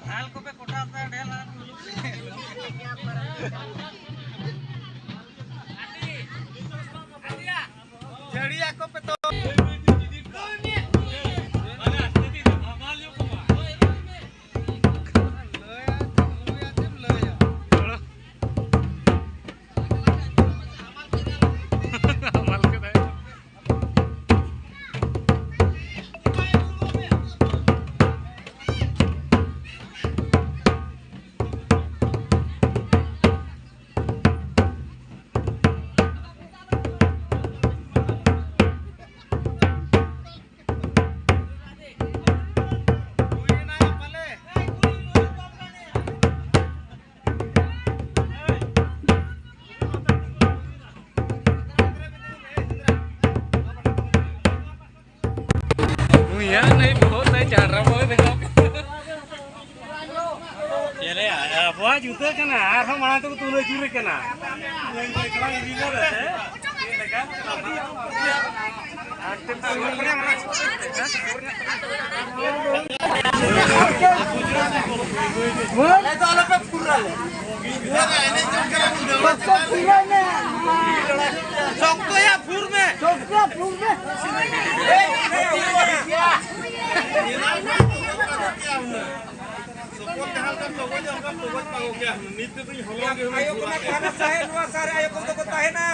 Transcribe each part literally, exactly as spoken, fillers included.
ᱵᱷᱟᱞ ᱠᱚᱯᱮ ᱠᱚᱴᱟ ᱯᱮ ᱰᱷᱮᱨ ᱞᱟᱜᱟᱜ ᱠᱟᱱᱟ᱾ ᱡᱟᱹᱲᱤᱭᱟ ᱠᱚᱯᱮ ᱛᱚ᱾ ᱩᱭᱟ ᱱᱟᱭ ᱵᱚᱦᱩᱛ ᱱᱟᱭ ᱪᱟᱲ ᱨᱟ ᱵᱚᱭ ᱫᱮᱠᱷᱟᱣ᱾ ᱪᱮᱞᱮ ᱟᱵᱚᱣᱟᱜ ᱡᱩᱛᱟᱹ ᱠᱟᱱᱟ, ᱟᱨᱦᱚᱸ ᱢᱟᱲᱟᱝ ᱛᱮᱠᱚ ᱛᱩᱞᱟᱹ ᱡᱩᱨᱤ ᱠᱟᱱᱟ᱾ ᱥᱚᱠᱛᱚᱭᱟ ᱯᱷᱩᱨ ᱢᱮ᱾ ᱥᱚᱠᱛᱚᱭᱟ ᱯᱷᱩᱨ ᱢᱮ᱾ ᱥᱚᱯᱚᱫ ᱡᱟᱦᱟᱸ ᱞᱮᱠᱟᱢ ᱛᱚᱜᱚᱡᱟ, ᱚᱱᱠᱟᱢ ᱛᱚᱜᱚᱡ ᱯᱟᱜᱚ ᱜᱮᱭᱟ᱾ ᱱᱤᱛ ᱛᱮᱫᱚᱧ ᱦᱚᱞᱚᱝ ᱜᱮ ᱦᱩᱱᱟᱹᱝ ᱟᱭᱳ ᱠᱚᱫᱚ ᱦᱟᱱᱟ ᱥᱟᱦᱮ, ᱱᱚᱣᱟ ᱥᱟᱦᱮ, ᱟᱭᱳ ᱠᱚᱫᱚ ᱠᱚ ᱛᱟᱦᱮᱱᱟ᱾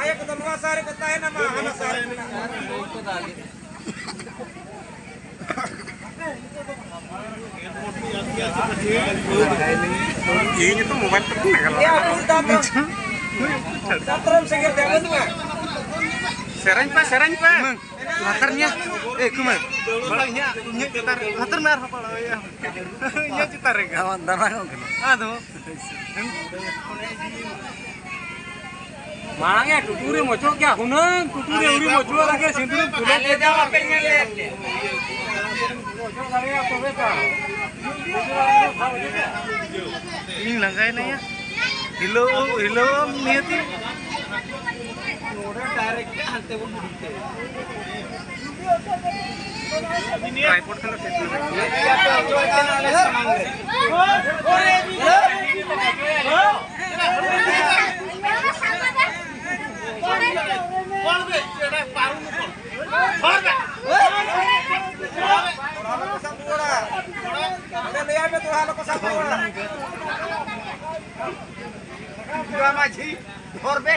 ᱟᱭᱳ ᱠᱚᱫᱚ ᱱᱚᱣᱟ ᱥᱟᱦᱮ ᱨᱮᱠᱚ ᱛᱟᱦᱮᱱᱟ, ᱢᱟ ᱦᱟᱱᱟ ᱥᱟᱦᱮ ᱨᱮ ᱢᱮᱱᱟᱜ ᱠᱚᱣᱟ᱾ ᱤᱧ ᱱᱤᱛᱚᱜ ᱢᱳᱵᱟᱭᱤᱞ ᱛᱮ ᱯᱷᱳᱱ ᱞᱟᱜᱟᱣ ᱮᱭᱟ, ᱵᱩᱨᱩ ᱫᱟᱢ ᱫᱚ᱾ ᱫᱟᱛᱨᱚᱢ ᱥᱮᱸᱜᱮᱞ ᱛᱮ ᱵᱟᱹᱱᱩᱜᱼᱟ᱾ ᱥᱮᱨᱮᱧ ᱯᱮ, ᱥᱮᱨᱮᱧ ᱯᱮ᱾ ᱞᱟᱛᱟᱨ ᱢᱮᱭᱟ᱾ ᱮ, ᱠᱩᱢᱟᱹᱨ᱾ ᱵᱟᱲᱟ ᱤᱧᱟᱹᱜ, ᱤᱧᱟᱹᱜ ᱪᱮᱛᱟᱱ ᱨᱮ, ᱞᱟᱛᱟᱨ ᱢᱮ ᱟᱨᱦᱚᱸ ᱵᱟᱲᱟ, ᱤᱭᱟᱹ᱾ ᱤᱧᱟᱹᱜ ᱪᱮᱛᱟᱱ ᱨᱮᱜᱮ᱾ ᱟᱢᱟᱜ ᱫᱟᱨᱟ ᱠᱚ ᱠᱟᱱᱟ᱾ ᱟᱫᱚ᱾ ᱢᱟᱲᱟᱝ ᱮ ᱴᱩᱴᱩ ᱨᱮ ᱢᱚᱪᱚᱜ ᱜᱮᱭᱟ ᱦᱩᱱᱟᱹᱝ, ᱴᱩᱴᱩ ᱨᱮ ᱩᱨᱤ ᱢᱚᱪᱚᱜ ᱞᱟᱹᱜᱤᱫ ᱥᱤᱸᱫᱩᱨ ᱛᱩᱞᱟᱹ ᱟᱞᱮ ᱫᱚ ᱵᱟᱯᱮ ᱧᱮᱞ ᱞᱮᱫ ᱛᱮ᱾ ᱤᱧ ᱞᱟᱸᱜᱟᱭᱮᱱᱟᱭᱟ᱾ ᱦᱤᱞᱳᱜ, ᱦᱤᱞᱳᱜ ᱱᱤᱦᱟᱹᱛᱤ᱾ ᱱᱚᱰᱮ ᱰᱟᱭᱨᱮᱠᱴ ᱦᱟᱱᱛᱮ ᱵᱚᱱ ᱩᱰᱩᱠ ᱛᱟᱭᱟ᱾ ᱴᱨᱟᱭᱯᱚᱰ ᱠᱷᱟᱱ ᱫᱚ ᱴᱷᱤᱠ ᱜᱮᱭᱟ᱾ ᱟᱯᱮ ᱚᱪᱚᱜ ᱟᱯᱮ ᱱᱚᱰᱮ ᱥᱟᱢᱟᱝ ᱨᱮ᱾ ᱠᱚᱲᱟ ᱠᱚ ᱥᱟᱵ ᱨᱩᱣᱟᱹᱲᱟ᱾ ᱚᱸᱰᱮ ᱞᱟᱹᱭᱟᱭ ᱢᱮ, ᱠᱚᱲᱟ ᱟᱞᱚ ᱠᱚ ᱥᱟᱵ ᱨᱩᱣᱟᱹᱲᱟ᱾ ᱵᱩᱲᱟ ᱢᱟᱹᱡᱷᱤ, ᱦᱚᱨ ᱵᱮ᱾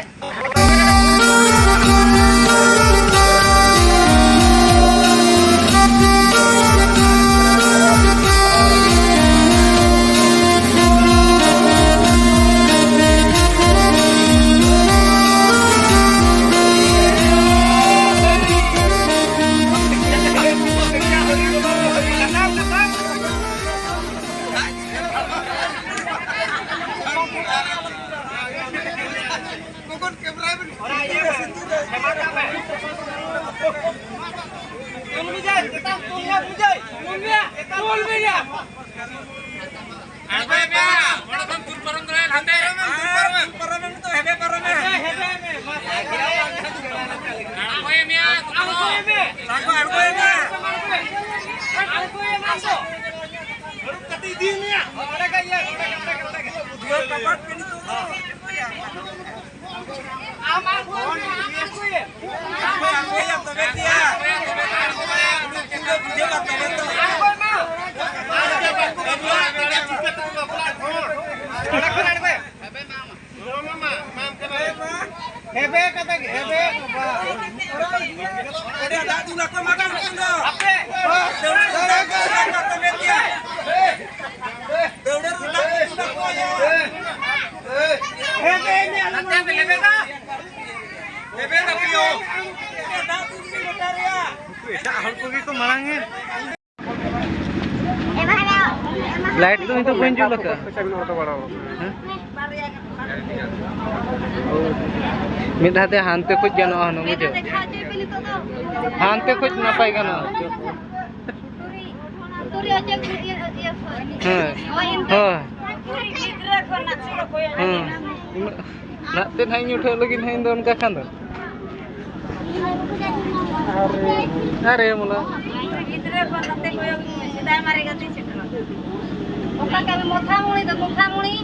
ᱟᱬᱜᱚᱭ ᱢᱮ, ᱚᱸᱰᱮ ᱠᱷᱚᱱ ᱫᱩᱨ ᱯᱟᱨᱚᱢ ᱫᱟᱲᱮᱭᱟᱜ ᱦᱟᱱᱛᱮ᱾ ᱫᱩᱨ ᱯᱟᱨᱚᱢ ᱢᱮ, ᱫᱩᱨ ᱯᱟᱨᱚᱢ ᱢᱮ᱾ ᱟᱬᱜᱚᱭ ᱢᱮ, ᱟᱬᱜᱚᱭ ᱢᱮ᱾ ᱟᱬᱜᱚᱭ ᱢᱮ᱾ ᱟᱬᱜᱚᱭ ᱢᱮ᱾ ᱠᱟᱹᱴᱤᱡ ᱤᱫᱤ ᱢᱮᱭᱟ᱾ ᱚᱸᱰᱮ ᱜᱮ ᱤᱭᱟᱹ, ᱚᱸᱰᱮ ᱜᱮ, ᱚᱸᱰᱮ ᱜᱮ, ᱚᱸᱰᱮ ᱜᱮ᱾ ᱫᱩᱣᱟᱹᱨ ᱠᱟᱯᱟᱴ ᱯᱮ ᱱᱤᱛᱚᱜ ᱫᱚ᱾ ᱦᱮᱵᱮ ᱠᱟᱛᱮ ᱜᱮ, ᱦᱮᱵᱮ ᱵᱟᱵᱟ᱾ ᱚᱸᱰᱮ ᱫᱟᱜ ᱫᱩᱞ ᱟᱠᱚ ᱢᱟ ᱵᱟᱝ ᱠᱷᱟᱱ ᱫᱚ᱾ ᱟᱯᱮ᱾ ᱫᱟᱹᱣᱲᱟᱹ ᱨᱮ ᱫᱟᱜ ᱠᱚ ᱫᱩᱞ ᱟᱠᱚ ᱭᱟ᱾ ᱦᱮᱵᱮ ᱢᱮ, ᱟᱞᱚᱢ ᱞᱮᱵᱮᱫᱟ᱾ ᱞᱮᱵᱮᱫᱟ ᱯᱤᱭᱳ᱾ ᱫᱟᱜ ᱫᱩᱞ ᱜᱮ ᱞᱚᱴᱟ ᱨᱮᱭᱟ᱾ ᱩᱱᱠᱩ ᱮᱴᱟᱜ ᱦᱚᱲ ᱠᱚᱜᱮ ᱠᱚ ᱢᱟᱲᱟᱝ ᱮᱱ᱾ ᱞᱟᱭᱤᱴ ᱫᱚ ᱱᱤᱛᱚᱜ ᱵᱟᱹᱧ ᱡᱩᱞ ᱟᱠᱟᱫᱼᱟ᱾ ᱦᱮᱸ? ᱢᱤᱫ ᱫᱷᱟᱣ ᱛᱮ ᱦᱟᱱᱛᱮ ᱠᱷᱚᱡ ᱜᱟᱱᱚᱜᱼᱟ ᱦᱩᱱᱟᱹᱝ, ᱵᱩᱡᱷᱟᱹᱣ? ᱦᱟᱱᱛᱮ ᱠᱷᱚᱡ ᱱᱟᱯᱟᱭ ᱜᱟᱱᱚᱜᱼᱟ᱾ ᱛᱩᱨᱤ ᱚᱪᱚᱜ ᱤᱭᱟᱹ, ᱤᱭᱟᱹ ᱠᱷᱚᱱ᱾ ᱦᱮᱸ᱾ ᱦᱳᱭ, ᱮᱱᱛᱮ᱾ ᱦᱳᱭ᱾ ᱜᱤᱫᱽᱨᱟᱹ ᱠᱷᱚᱱ ᱱᱟᱥᱮ ᱠᱚ ᱠᱚᱭᱚᱜ ᱦᱮᱸ᱾ ᱧᱚᱜ᱾ ᱩᱱᱟᱹᱜ ᱱᱟᱜ ᱛᱮ ᱱᱟᱜ ᱤᱧ ᱩᱴᱷᱟᱹᱜ ᱞᱟᱹᱜᱤᱫ ᱱᱟᱜ ᱤᱧ ᱫᱚ ᱚᱱᱠᱟ ᱠᱷᱟᱱ ᱫᱚ᱾ ᱟᱨᱮ, ᱟᱨᱮ ᱢᱚᱞᱟ᱾ ᱜᱤᱫᱽᱨᱟᱹ ᱠᱷᱚᱱ ᱱᱟᱛᱮ ᱠᱚᱭᱚᱜ ᱢᱮ, ᱥᱮᱫᱟᱭ ᱢᱟᱨᱮ ᱜᱟᱛᱮ ᱥᱮᱴᱮᱨ᱾ ᱚᱠᱟ ᱠᱟᱹᱢᱤ ᱢᱚᱛᱷᱟ ᱢᱩᱲᱤ ᱫᱚ, ᱢᱚᱛᱷᱟ ᱢᱩᱲᱤ?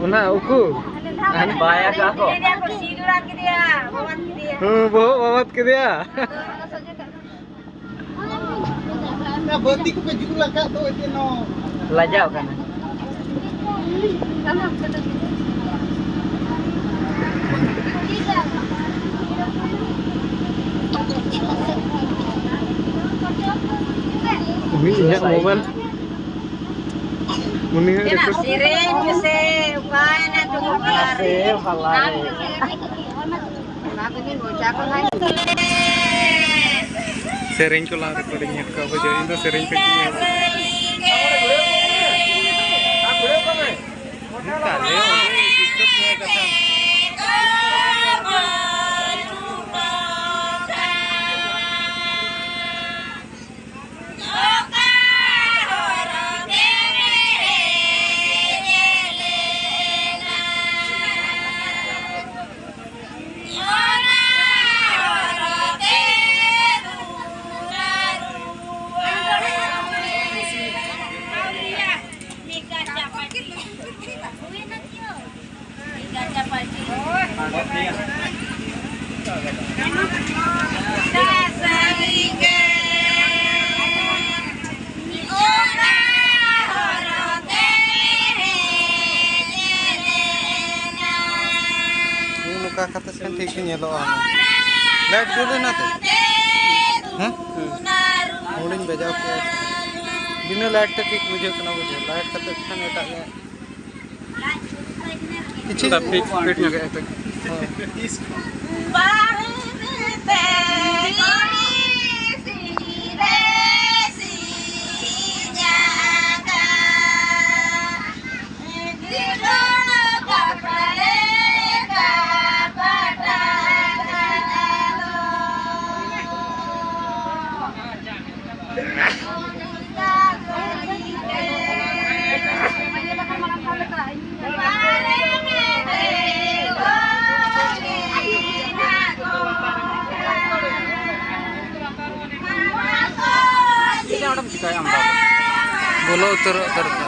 ᱚᱱᱟ ᱩᱠᱩ? ᱦᱟᱱᱮ ᱫᱷᱟᱣ ᱦᱟᱱᱮ ᱵᱟᱭᱟ ᱠᱟᱜ ᱠᱚ᱾ ᱠᱮᱫᱮᱭᱟ ᱠᱚ, ᱥᱤ ᱡᱚᱲᱟ ᱠᱮᱫᱮᱭᱟ, ᱵᱟᱵᱟᱫ ᱠᱮᱫᱮᱭᱟ᱾ ᱦᱮᱸ, ᱵᱚᱦᱚᱜ ᱵᱟᱵᱟᱫ ᱠᱮᱫᱮᱭᱟ᱾ ᱟᱫᱚ ᱚᱱᱟ ᱥᱚᱡᱷᱮ ᱠᱟᱜ ᱢᱮ᱾ ᱚᱱᱟ ᱵᱟᱹᱛᱤ ᱠᱚᱯᱮ ᱡᱩᱞ ᱟᱠᱟᱫ ᱫᱚ ᱮᱠᱮᱱ ᱱᱚ-, ᱞᱟᱡᱟᱣ ᱠᱟᱱᱟ᱾ ᱩᱱᱤ ᱤᱧᱟᱹᱜ ᱢᱳᱵᱟᱭᱤᱞ, ᱩᱱᱤ ᱦᱚᱸ ᱪᱮᱫᱟᱜ record᱾ ᱥᱮᱨᱮᱧ ᱢᱮᱥᱮ, ᱚᱠᱟᱭᱮᱱᱟ ᱪᱚᱝ ᱵᱷᱟᱞᱟ ᱨᱮ? ᱥᱮ ᱵᱷᱟᱞᱟ ᱨᱮ᱾ ᱥᱮᱨᱮᱧ ᱠᱚ ᱞᱟᱝ recording ᱧᱮᱞ ᱠᱚᱣᱟ, ᱵᱩᱡᱷᱟᱹᱣ, ᱤᱧ ᱫᱚ ᱥᱮᱨᱮᱧ ᱠᱚ ᱧᱮᱞ᱾ ᱛᱟᱦᱞᱮ ᱚᱸᱰᱮ disturb ᱨᱮᱭᱟᱜ ᱠᱟᱛᱷᱟ᱾ ᱱᱚᱝᱠᱟ ᱠᱟᱛᱮ ᱠᱷᱟᱱ ᱴᱷᱤᱠ ᱜᱮ ᱧᱮᱞᱚᱜᱼᱟ᱾ ᱞᱟᱭᱤᱴ ᱡᱩᱞ ᱮᱱᱟ ᱛᱚ? ᱦᱮᱸ? ᱦᱩᱰᱤᱧ ᱵᱟᱡᱟᱣ ᱠᱮᱜᱼᱟ᱾ ᱵᱤᱱᱟᱹ ᱞᱟᱭᱤᱴ ᱛᱮ ᱴᱷᱤᱠ ᱵᱩᱡᱷᱟᱹᱜ ᱠᱟᱱᱟ, ᱵᱩᱡᱷᱟᱹᱣ᱾ ᱞᱟᱭᱤᱴ ᱠᱟᱛᱮ ᱠᱷᱟᱱ ᱮᱴᱟᱜ ᱜᱮ᱾ ᱠᱤᱪᱷᱩ ᱫᱟ ᱯᱷᱤᱴ, ᱯᱷᱤᱴ ᱧᱚᱜ ᱜᱮ ᱦᱟᱯᱮ᱾ ᱦᱳᱭ᱾ ᱵᱚᱞᱚ ᱩᱛᱟᱹᱨᱚᱜ ᱫᱚᱨᱠᱟᱨ᱾